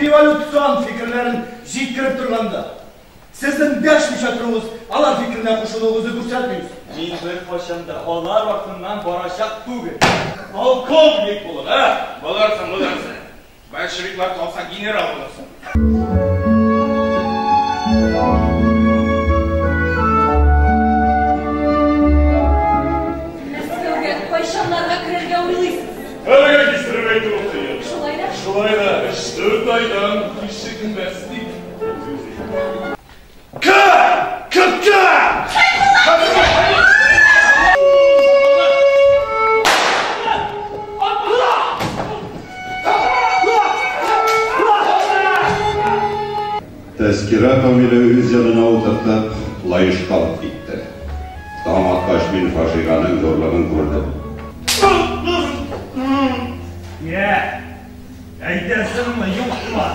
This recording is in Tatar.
антиреволюцион фикерләрен җиткереп торганда, сезнең дәшмичә торуыгыз алар фикеренә кушылуыгызны күрсәтмиме? Мин беркайчан да алар артыннан барачак түгел. Полковник булып, ә? Булырсың, булырсың. Большевиклар калса, генерал булырсың. Мәскәүгә кайчаннарга керергә уйлыйсыз? Әлегә кистереп әйтү кыен. Шулай да? Шулай да өч-дүрт айдан кичекмәс дип уйлыйм. Кер! Кертә! Тәзкирә Камиле үз янына утыртып, Лаешка алып китте. Таң аткач мин фаҗиганең зурлыгын күрдем. Йә, әйтәсеңме, юкмы?